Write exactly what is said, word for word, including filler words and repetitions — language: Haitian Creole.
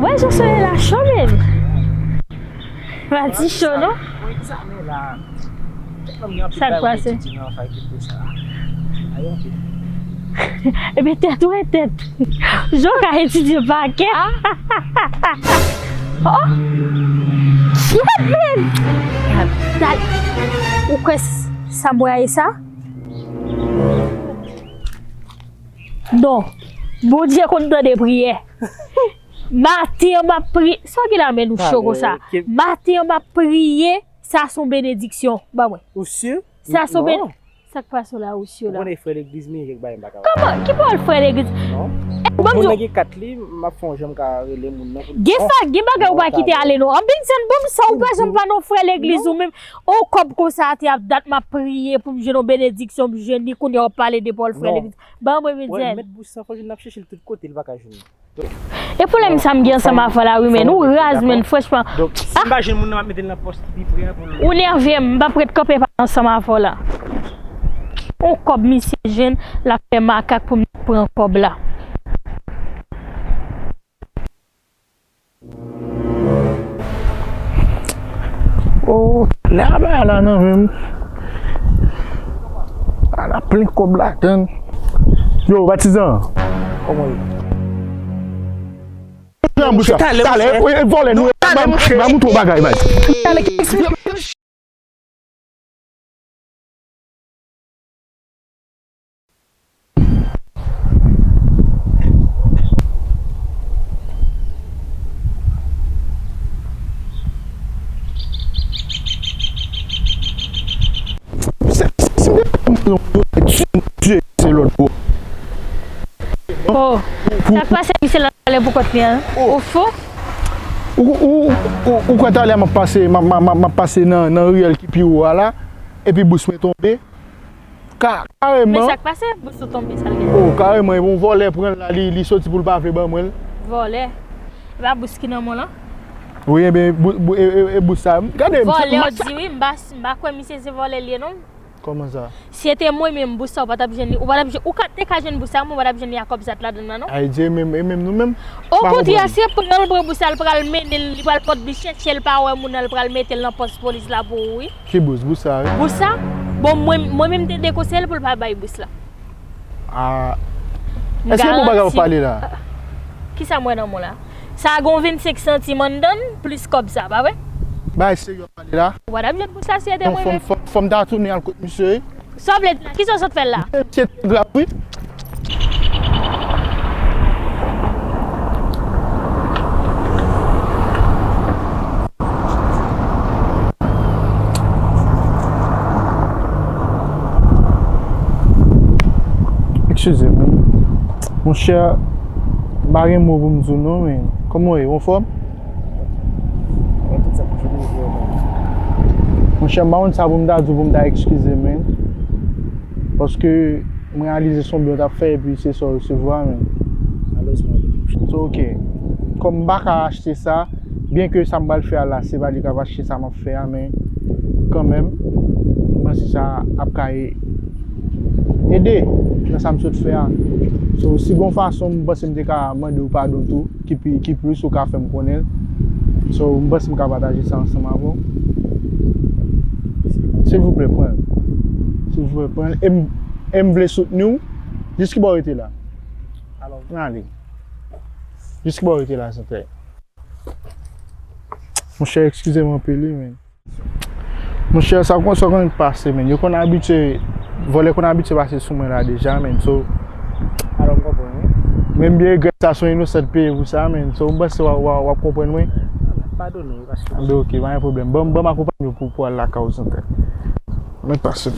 Wè jan solèy la cho, menm. Mati cho, non? Mwen egzame la. Tèlman gen anpil bagay pou etidye nan fakilte sa. Ayo, anpil. Ebyen, tèt ou e tèt. Jan w ka etidye pakè. Oh! Shit, man! Ou kwè s-, sa m wè a e sa? Non. Bondye konn tande priyè. Maten an m ap priye. Sa w gen la men nou cho konsa? Maten an m ap priye, sa se yon benediksyon. Ban mwen. Ou si? Sa se yon ben-, sa k pase w la, ou si la? Ou konnen frè legliz m ye, kèk bagay m pa ka. Kòman? Ki pawòl frè legliz? Non. Moun nan gen kat li, m ap fè yon jan m ka rele moun nan pou. Gen fa-, gen bagay ou pa kite ale non. Anpil sèn, ban m sa, ou pa janm pa non frè legliz ou menm. On kòb konsa atè ap dat m ap priye pou m jwenn yon benediksyon, m jwenn li, kounye a w ap pale de pawòl frè legliz. Ban mwen, Medzèn. Mèt bous sa, fò jwenn, n ap chèche l tout kote, li pa ka jwenn. E pwoblèm sa m gen ansanm avè w la, wi, men ou raz, men, franchman. Donk, si m pa jwenn moun nan, m ap mete l nan pòs ki pi pre a pou l. Ou nève m, m p ap ret kanpe pa ansanm avè w la. On kòb misye jwenn, l ap fè makak pou m pran kòb la. Oh, lè a bay la nan men m. Ala plen kòb ladann. Yo, patizan. Kòman w ye? Talè, talè, mouche. Vòlè nou. Talè, mouche. M a montre w bagay, baz. Talè, ki Se, se, se, se lòt bò. Oh, sa k pase misye la talè pou kont li an? Ou fou? Ou, ou, ou, ou kwè talè m ap pase, m ap, m ap, m ap, m ap pase nan, nan riyèl ki pi wo a la, epi bous mwen tonbe? Ka-, kareman. Men sa k pase? Bous ou tonbe, sa l gen? Oh, kareman, epi yon vòlè pran l la, li, li soti pou l pa vle ban mwen l. Vòlè? E pa bous ki nan men w lan? Wi, ebyen, bou-, bou-, e, e, e bous sa. Gade, vòlè, w di wi, m pa, m pa kwè misye se vòlè l ye, non. Kòman sa? Si se te mwen menm, bous sa, ou pa t ap jwenn li, ou pa t ap jwenn, ou ka, te ka jwenn bous sa, men ou pa t ap jwenn li ak kòb sa t ladann nan, non? Ayiti, e menm, e menm nou menm. Okontrè, se pran l, pran bous sa, l pral mennen l, li pral pot li chèche l, pa wè moun nan, l pral mete l nan pòs polis la pou ou, wi. Ki bous? Bous sa, wi. Bous sa? Bon, mwen, mwen menm te dekonseye l pou l pa bay bous la. Ah. Èske bon bagay w ap pale la? Ki sa m wè nan men w la? Sa gon vennsenk santim anndan l, plis kòb sa, pa vre? Bagay serye w ap pale la? Ou pa t ap jwenn bous la si se te mwen menm. Fò m, fò m, fò m ta tounen al kot misye, wi. Sa w vle di la? Kisa w sot fè l la? Misye te grav, wi. Eskize m, wi. Monchè, m pa gen mo pou m di w non, men. Kòman w ye? Ou anfòm? Mwen tout sa pou fini, wi, frè mwen. Monchè, m pa konn sa pou m ta di w pou m ta eskize m, men. Paske m reyalize se yon byen w t ap fè epi se sa w resevwa, men. Malerezman, wi. So, ok. Kòm m pa ka achte sa, byen ke sa m pral fè a la, se pa li k ap achte sa m ap fè a, men kanmenm, m panse sa ap ka e-, ede nan sa m sot fè a. So, si gon fason m panse m te ka mande w padon tou, ki pi, ki plis ou ka fè m konnen l. So, m panse m ka pataje sa ansanm avè w. Silvouplè, pran l. Silvouplè, pran l. E m, e m vle soutni w. Jis ki bò w rete la? Alò. Ale. Jis ki bò w rete la, santè. Monchè, eskize m anpil, wi, men. Monchè, sa w konn, sa w konn pase, men. Yo konn abitye, vòlè konn abitye pase sou mwen la deja, men. So, alò, m konprann, wi. Menm byen regrèt sa, se yon inosan t peye pou sa, men. So, m panse w a, w a, w ap konprann mwen. Padone, wi, paske. Anben, ok, pa gen pwoblèm. Ban m, ban m akonpanye w pou, pou al lakay ou, santè. Mèt pase.